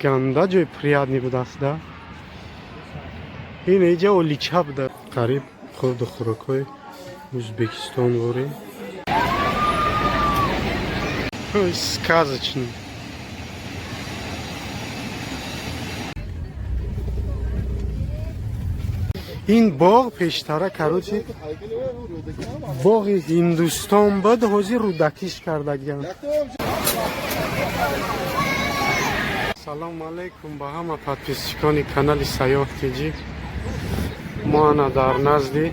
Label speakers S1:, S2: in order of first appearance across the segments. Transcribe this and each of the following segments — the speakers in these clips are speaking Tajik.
S1: Ганда ҷои приятный будааст да. Ин иҷа олича буда. Қариб хурду хӯрокҳои Ӯзбекистон ворӣ. Сказочный. Ин боғ пештара, короче, боғи Ҳиндустон буд, ҳозир рӯдакиш кардагиам. Салому алайкум ба ҳама подписчикони канали Сайёҳ Тҷӣ. Мо ана дар назди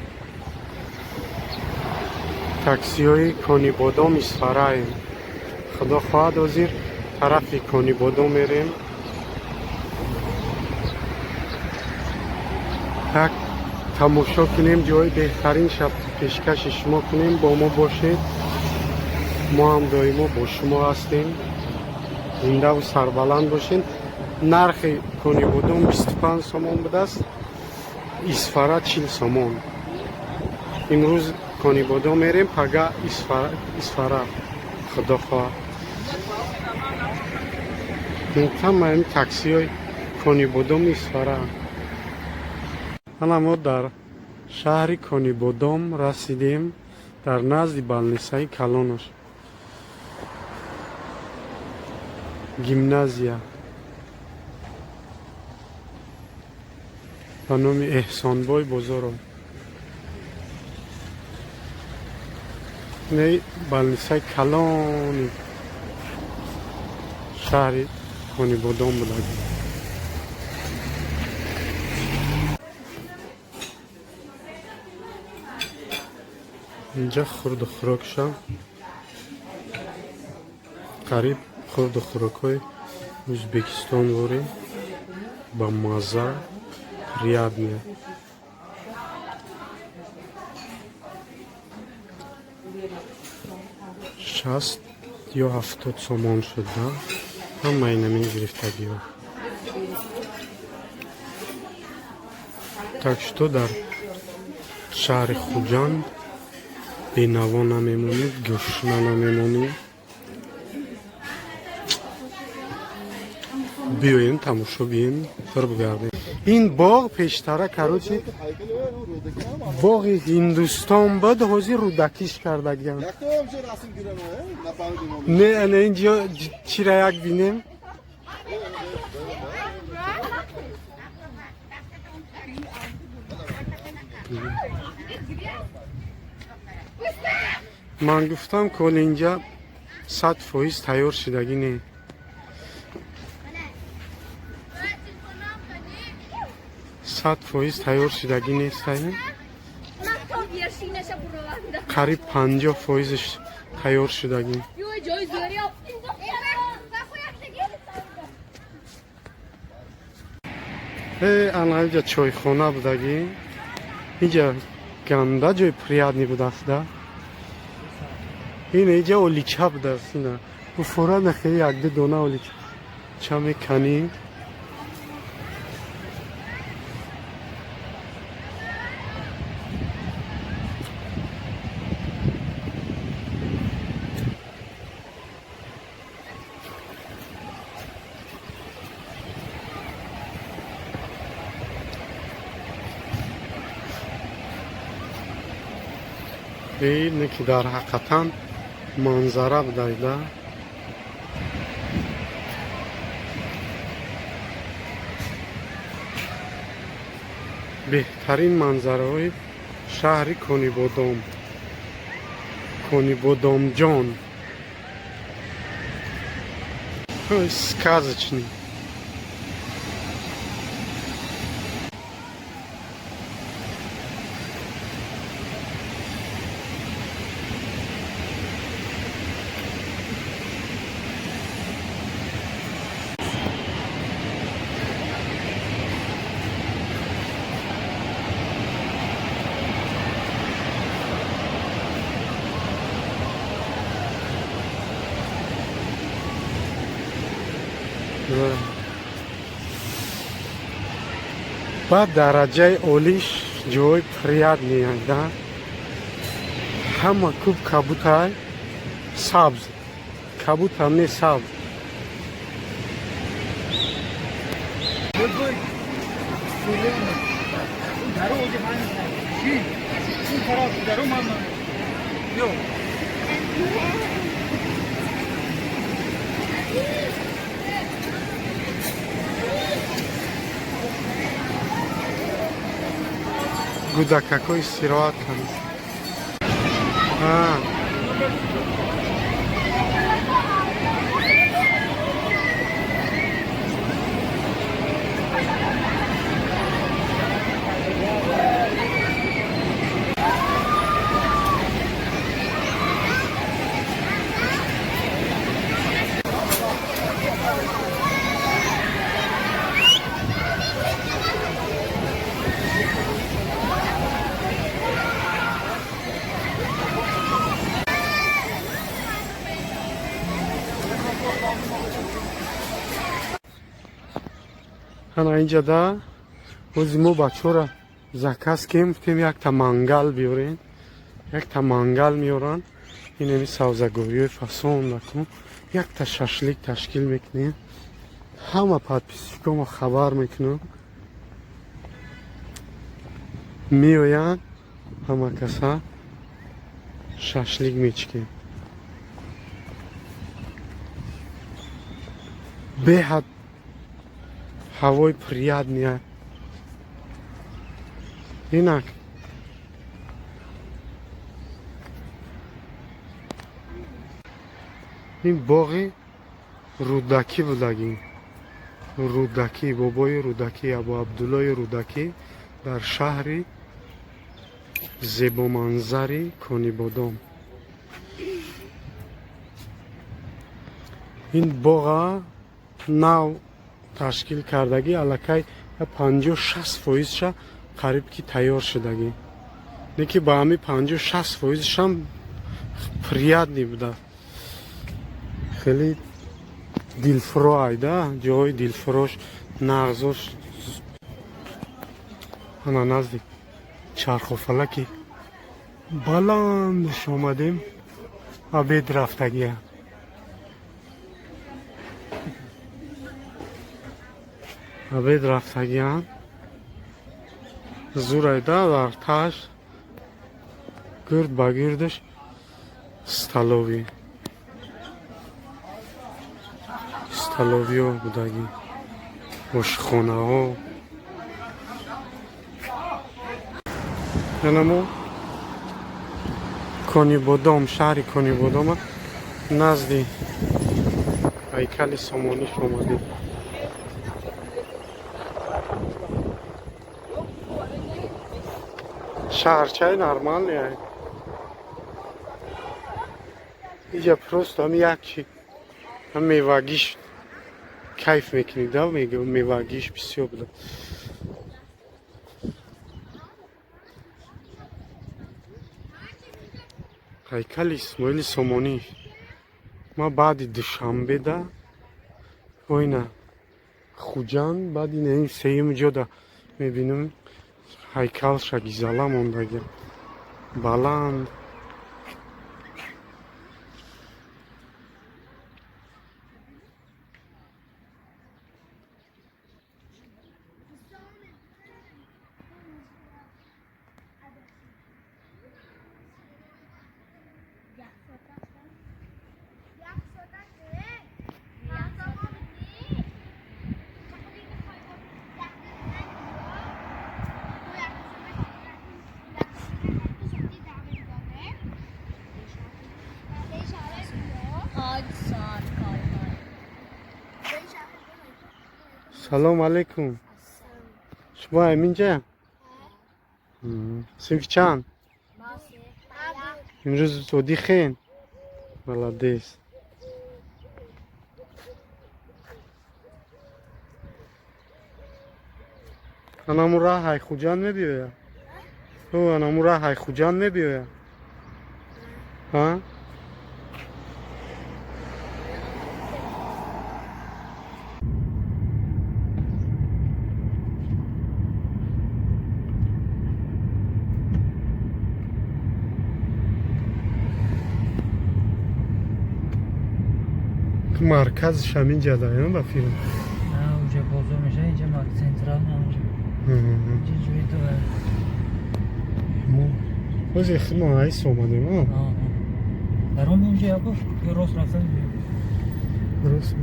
S1: таксиҳои Конибодом Исфараем. Худо хоҳад, ҳозир тарафи Конибодом мерем, як тамошо кунем, ҷои беҳтарин шаб пешкаши шумо кунем. Бо мо бошед, мо ҳам доимо бо шумо ҳастем. Зиндаву сарбаланд бошед. Нархи Конибодом 25 сомон будааст, Исфара 40 сомон. Имрӯз Конибодом мерем, пага Исфара, худо хоҳад. Ҳамаи таксиҳои Конибодом Исфара. Ана мо дар шаҳри Конибодом расидем, дар назди балнисаи калонош, гимназия ба номи Эҳсонбой Бозоров. Не, балнисаи калони шаҳри Конибодом будагӣ. Инҷа хурду хӯрокша, қариб хурду хӯрокҳои Ӯзбекистон ворӣ, ба мазза, приятные. 60 ё 70 сомон шуд да ҳамаи намин гирифтагиҳо. Так что дар шаҳри Хуҷанд бенаво намемонӣ, гушна намемонӣ. Биёем, тамошо бием, фир бигардем. Ин боғ пештара, короче, боғи Ҳиндустон буд, ҳозир рӯдакиш кардагиам. Не, ана инҷо чира як бинем. Ман гуфтам, ки ҳоли инҷа 100% тайёр шудагӣ не. 100% тайёр шудагӣ нестай, қариб 50%-аш тайёр шудагӣ.
S2: Ҷои зӯри.
S1: Ана инҷа чойхона будагӣ. Инҷа ганда ҷои приятный будааст да. Ин инҷа олича будааст. Ина буфора нахе, якду дона олича меканӣ. Ине ки дар ҳақиқатан манзара будайда. Беҳтарин манзараҳои шаҳри Конибодом, Конибодомҷон, сказочный. Ба дараҷаи олиш ҷои приятный да. Ҳама куб кабутай, сабз, кабутам не, сабз. Гудакако истироҳат карданд. Ана инҷада ози мо бачаҳоро заказ кем, гуфтем, якта мангал биёрен. Якта мангал меоранд. Инами савзагориҳои фасон лакун, якта шашлик ташкил мекунем. Ҳама подписчикомо хабар мекунам, меоянд ҳама каса, шашлик мечикем. Беҳад ҳавои приятный. Инак, ин боғи Рӯдакӣ будагӣ. Рӯдакӣ, бобои Рӯдакӣ, Абу Абдуллои Рӯдакӣ, дар шаҳри зебоманзари Конибодом. Ин боға нав ташкил кардагӣ, аллакай 50-60 фоизша қариб ки тайёр шудагӣ. Не ки ба ҳами 50-60 фоизшам приятный буда, хеле дилфуро айда, ҷоҳои дилфурош, нағзош. Ана назди чархофалаки баландш омадем. Обед рафтагия. Обед рафтагиам. Зурайда, дар таш гирд ба гирдаш столовый, столовиё будагӣ, ошхонаҳо. Янамо Конибодом, шаҳри Конибодома, назди ҳайкали Сомониш омадем. Шаҳрчаи нормальный. Иҷа просто ҳами як чи, ҳам мевагиш кайф мекунӣ да, мевагиш бисёр буда. Ҳайкали Исмоили Сомонӣ. Ма баъди Душанбеда, оина Хуҷанд, баъди ин сеюм ҷода мебинам, ҳайкалша гизала мондаги, баланд. Салом алейкум. Шумо ҳаминҷа синфи чанд? Имрӯз одихен, молодец. Анаму раҳ ай Хуҷанд мебиёя? Ӯ анаму раҳ ай Хуҷанд мебиёя? А марказш ҳаминҷа да ба филм.
S2: Инҷо бозор мешавад, инҷа централ, инҷа. Инҷа ҷои ду.
S1: Ози худмон айс омадем, а?
S2: Даром инҷа ябо, ё рост рафтан?
S1: Рост.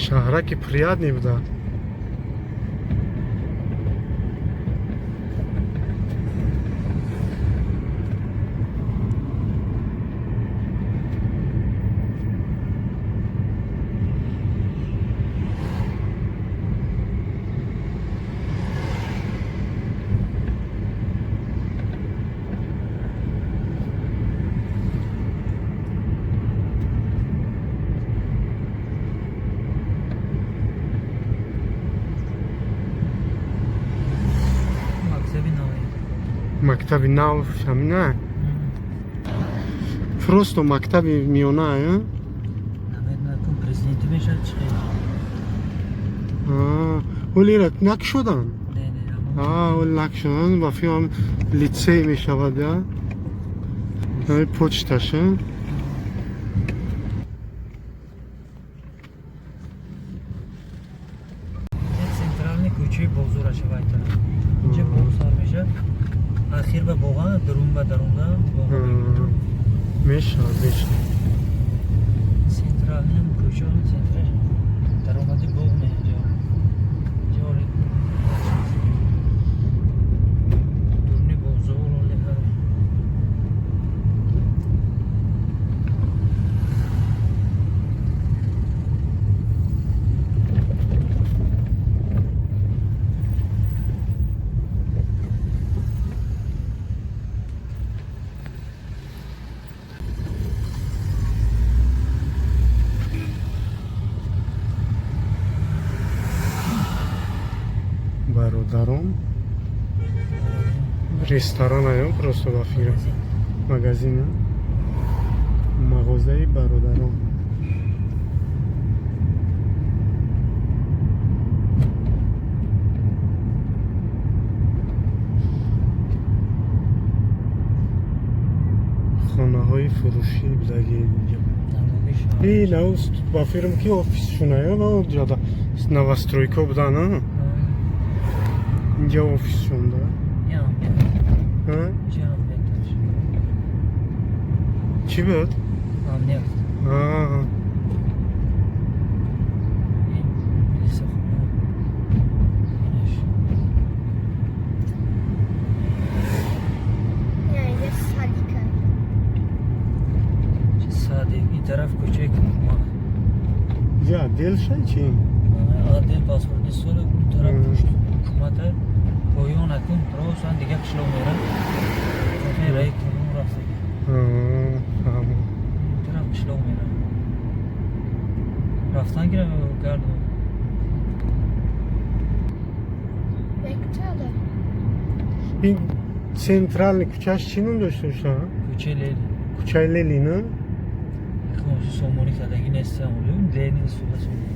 S1: Шаҳраки приятный буда.
S2: Мактаби навӣ.
S1: Мактаби нав ҳамина? Просто мактаби миёна, а?
S2: Намедонам, президенти мешавад, чӣ хел.
S1: Ҳолира накшудан?
S2: Не, не, ҳамон.
S1: Ҳоли накшудан, ба фикрам, литсей мешавад, я ҳами почташ, а?
S2: Инҷа центральный кӯчаи бозора шавад. Инҷа боғ сар мешавад. Ахир ба боға, дарун ба дарунда боға.
S1: Мешавад, мешавад.
S2: Центральный кӯча, центраш даромади боғ не инҷа. Инҷа оли дуруни бозор оли ҳар.
S1: Бародарон, ресторан аё, просто ба фикрам магазин, мағозаи бародарон. Хонаҳои фурӯшӣ будаги инҷа.
S2: Налоги шаҳр.
S1: Ина ба фикрам, ки офисшуная, ҷода новостройка будан, а? Инҷа офисшон да.
S2: Ям.
S1: А?
S2: Инҷа амният.
S1: Чӣ буд?
S2: Амният.
S1: А,
S2: Ин милисахона. Инаш.
S3: Не, я садика.
S2: Чи садик, ин тараф кӯчаи ҳукумат.
S1: Я отдел шай чи?
S2: Отдел паспортни соли, он тараф пушт ҳукумата. Поён акун росан дига қишлоқ мерам. Хе раи кунун рафтаги.
S1: Фаҳмам.
S2: Ин тараф қишлоқ мерам. Рафтан гирам гардам.
S3: Бектада.
S1: Ин центральный кӯчаш чӣ ном дошта боша?
S2: Кӯчаи Ленин.
S1: Кӯчаи Ленин, а?
S2: Хонси сомонӣ кардагӣ нестам. Ленин сула сомонӣ.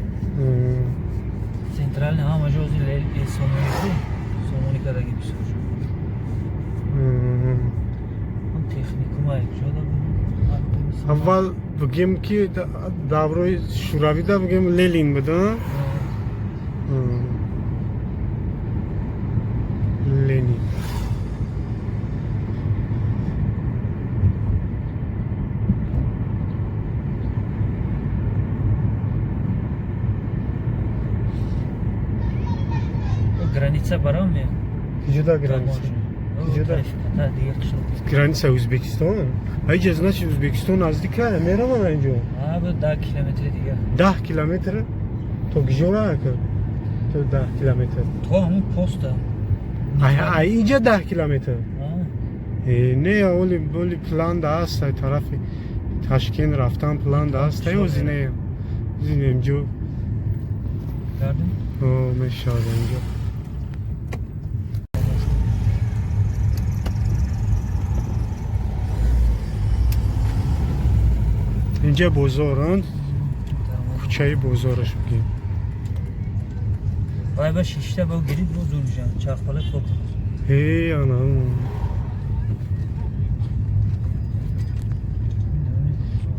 S2: Центральный ҳама ҷо ози Ленин сомонӣ сомонӣ кардагӣ бисёр шуд. Он техникума ҷода.
S1: Аввал бигем, ки даврои шӯравида, бигем, Ленин буд, а? Ленин.
S2: Граница барам ме.
S1: Куҷода граница? Куҷода?
S2: Дигар қишлоқ.
S1: Граница Ӯзбекистон? Аиҷа, значит, Ӯзбекистон наздика, мераванд инҷо?
S2: А, бо 10 километри дигар.
S1: 10 километр то куҷора, ака? То 10 километр?
S2: То ҳамун поста.
S1: Ай инҷа 10 километр? Не, оли оли план да аст, ай тарафи Ташкент рафтан план да аст, ай ози не. Ози инҷо.
S2: Гардем.
S1: О, мешавад инҷо. Инҷа бозоранд, кӯчаи бозораш бигем.
S2: Вай ба шишта ба гирид, бо зур мешан, чархфалак кор кунад.
S1: Э, ана.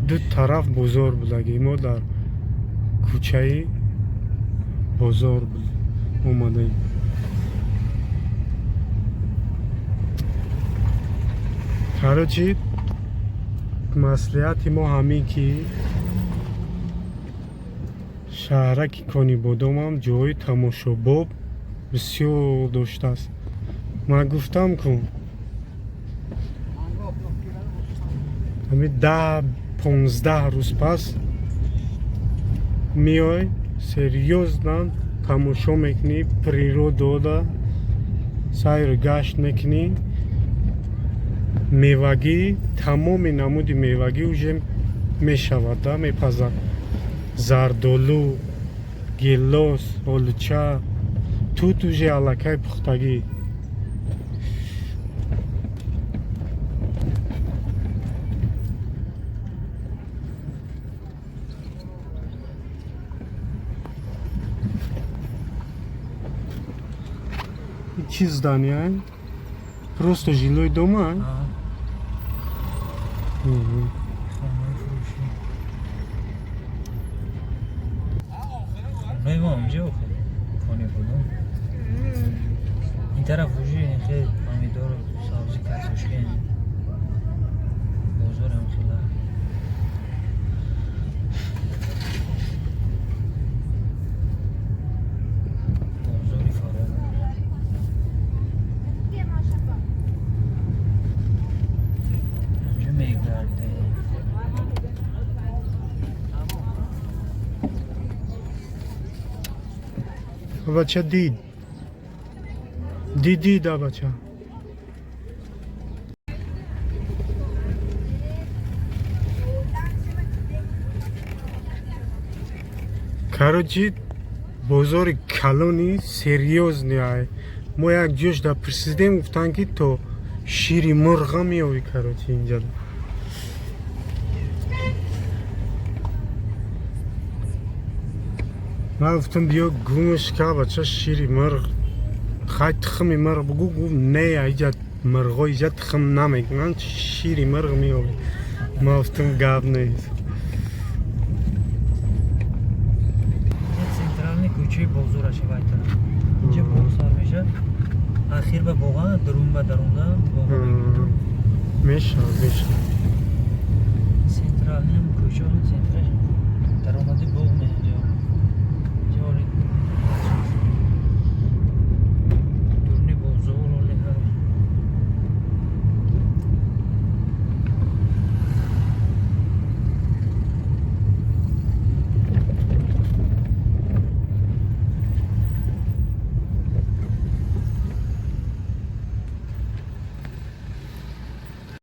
S1: Ду тараф бозор будаги. Мо дар кӯчаи бозор омадаем. Короче, маслиҳати мо ҳамин, ки шаҳраки Конибодомам ҷои тамошобоб бисёр доштааст. Ман гуфтам, ку ҳами 10-15 рӯз пас меой, серьёзно тамошо мекунӣ, природода сайру гашт мекунӣ, мевагӣ, тамоми намуди мевагӣ уже мешавад да, мепазад: зардолу, гелос, олуча, тут уже аллакай пухтагӣ. Чӣ здания? Просто жилой дома?
S2: А, хонаи фурӯшӣ. Хонаи мо онҷа охир, Конибодом. Ин тараф уже хел помидору, сабзи, картошка, бозорам хела. Бозори фаровон. Онҷа мегардем.
S1: Бача, дид, дидида, бача. Короче, бозори калони серьёзный ай. Мо як ҷош да пурсидем, гуфтанд, ки то шири мурға меёвӣ. Короче, инҷа ман гуфтам, биё гумш ка, бача, шири мурғ, хай, тухми мурғ бугу. Гуфт, не, иҷа мурғо иҷа тухм намекунанд, шири мурғ меёвӣ. Ман гуфтам, гап нест.
S2: Инҷа центральный кӯчаи бозораша, вай тараф. Инҷа боғ сар мешавад. Ахир ба боға, дарун ба дарунда боға мегирад.
S1: Мешавад, мешавад.
S2: Центральный кӯча, он центра.